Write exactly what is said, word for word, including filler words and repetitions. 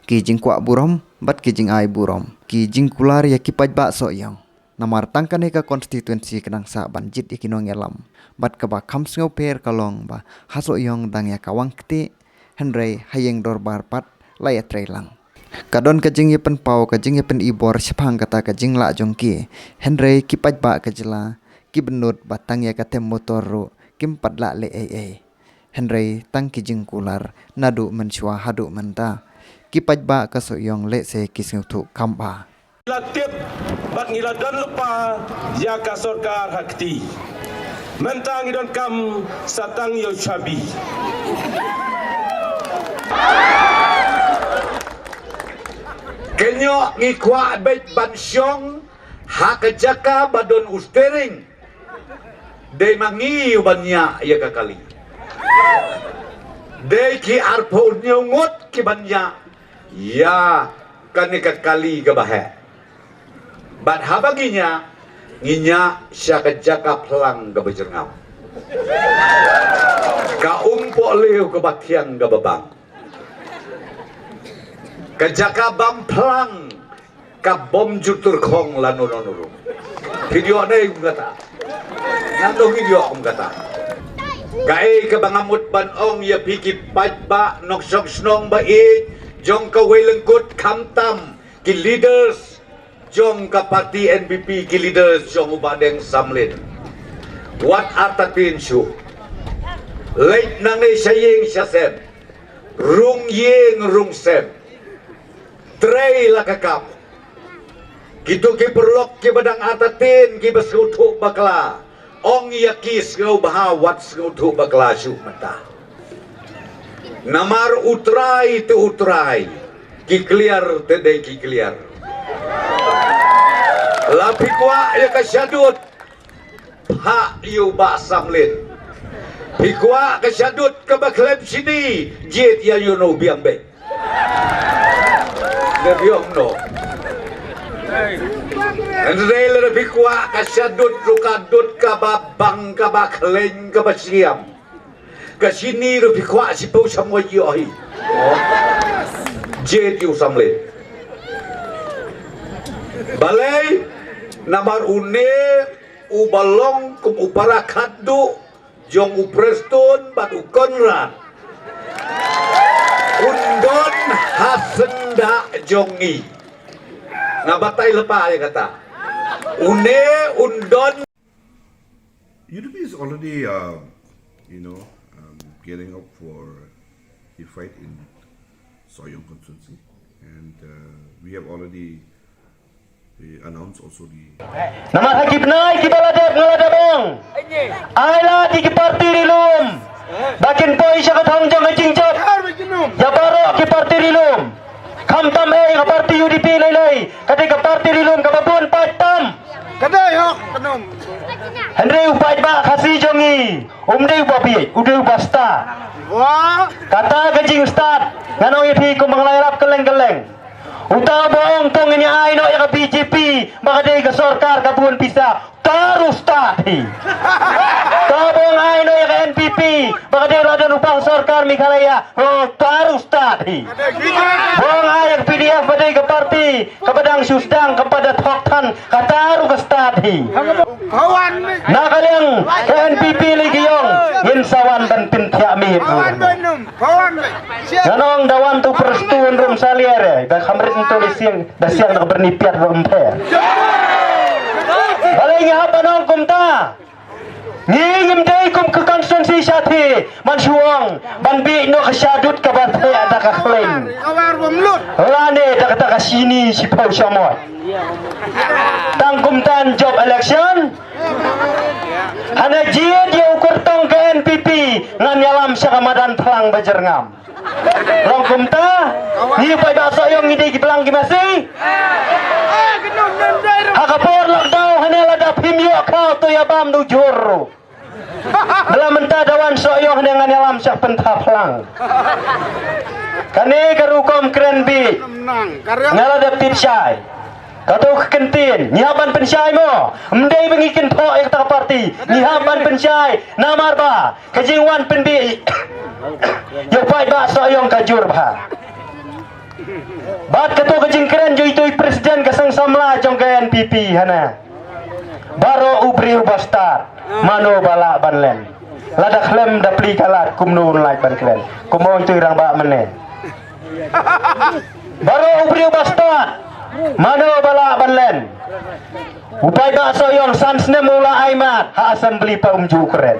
Ki jingkwah burom bad ki jingai burom, ki jingkular ïa ki paidbah Sohiong. Namar tang kane ka constituency ka dang sah ban jied ïa ki nongïalam. Bad kaba kham sngewpher ka long ba ha Sohiong dang ïa ka wang kti, hynrei ha ïing dorbar pat la ïatrei lang. Ka don ka jingïapynpaw, ka jingïapynibor shaphang kata ka jinglah jong ki, hynrei ki paidbah ka jylla ki bynnud ba tang ïa ka them motor ruh kim pat lah leh ei ei. Hynrei tang ki jingkular naduh mynshuwa haduh mynta, ki paidbah ka Sohiong lehse ki sngewthuh kam ba. Ngi la tip bad ngi la don lypa ïa ka sorkar ha kti. Mynta ngi donkam sa tang ïa u shabi. Kynnoh ngi kwah beit ban shong ha ka jaka ba don u steering. Dei ma ngi u ban ñiah ïa ka kali. Dei ki arphew hynñiew ngut ki ban ñiah ïa kane ka kali kaba heh. Bad haba ngi ñiah, ngi ñiah sha ka jaka phlang kaba jyrngam. Ka umpohliew kaba thiang kaba bang. Ka jaka bam phlang, ka bym ju tyrkhong lano lano ruh. Phi ïoh ne kum kata? Ngan dong ïoh kum kata. Kaei kaba nga mut ban ong ïa phi ki paidbah nongshong shnong ba ïeit jong kawei lyngkut, khamtam ki leaders jong ka party N P P, ki leaders jong u Bah Deng Samlin. Wat artatien shuh. Leit nangne sha ïing sha sem. Rung ïing rung sem. Trei la ka kam. Kito ki paralok kiba dang artatien, kiba sngewthuh bakla, ong ïa ki sngewbha wat sngewthuh bakla shuh mynta. Namar U Trai te U Trai, ki kliar te dei ki kliar. La phi kwah ïa ka shadut, phah ïa u Bah Samlin. Phi kwah ka shadut kaba khlem shini, jied ïa u Nobiang Bek. Dei biang noh. Hynrei lada phi kwah ka shadut ruh ka dut kaba bang, kaba khlaiñ, kaba syiam, ka shini ruh phi kwah shiphew sha mo ïoh hi. Jied ïa u Samlin. Balei? Namar une uba long kum u para khadduh jong u Prestone bad u Conrad, un don ha syndah jong ngi. Nga batai lypa ïa kata. Une un don. U D P is already, uh, you know, um, gearing up for the fight in Sohiong constituency, and uh, we have already, uh, announced also the. Namar ha ki bnai kiba la dep nga la dep ong, ai lad ïa ki parti ri lum ba kin poi sha ka thong jong ka jingjop. Ïa baroh ki parti ri lum. Khamtam eh ka parti U D P lei lei, ka dei ka parti ri lum kaba bun paidbah. Ka dei hok ka num. Hynrei u paidbah Khasi jong ngi um dei uba bieit, u dei uba stad. Wah. Kata ka jingstad, ngan ong ïa phi kum ba nga la ïarap kylleng kylleng. Uta uba ong to ngin ïa ai noh ïa ka B J P ba ka dei ka sorkar ka bun pisa, uta ruh stad hi. Uta uba ong ai noh ïa ka N P P ba ka dei la don u pang sorkar Meghalaya, uta ruh stad hi. Uba ong ai ïa ka P D F ba dei ka parti kaba dang shu sdang, kaba da thok than, kata ruh ka stad hi. Na ka liang ka N P P lei ki ong, ngin sa wan ban pynthiah miet ruh. Ngan ong da wan tu Prestone rum salia re, da khamrit ntu da siang, da siang da ka byrni piat ruh ym pher. Balei ngi hap ban ong kumta? Ngi ngim dei kum ka constituency Shadhi ban shu ong ban bih noh ka shadut kaba thiah da ka khlaiñ lane da kata ka shini shiphew sha mo. Tang kumta jop election, hana jied ïa u kyrtong ka N P P, ngan ïalam sha ka madan phlang ba jyrngam. Long kumta, ngi paidbah Sohiong ngi dei ki blang ki masi. Ha ka por lockdown hana lada phim ïoh khaw to ïa bam da u jhur. Bla mynta da wan Sohiong hana ngan ïalam sha pynthap phlang. Kane ka rukom kren bih. Nga la dep tip shai. Kato ka kyntien, ngi hap ban pynshai mo. Ym dei ba ngi kynthoh ïa kata ka parti. Ngi hap ban pynshai. Namar ba ka jingwan pynbih ïa u paidbah Sohiong ka jur bha. Bad kato ka jingkren jong itu i president ka seng samla jong ka N P P hana. Baroh u briew ba stad, mano ba lah ban len? Lada khlem da plie ka lad kumno un lah ban kren? Kumno itu i rangbah mynne? Baroh u briew ba stad, mano ba lah ban len? U paidbah Sohiong san snem u la ai mat ha assembly pat um ju kren.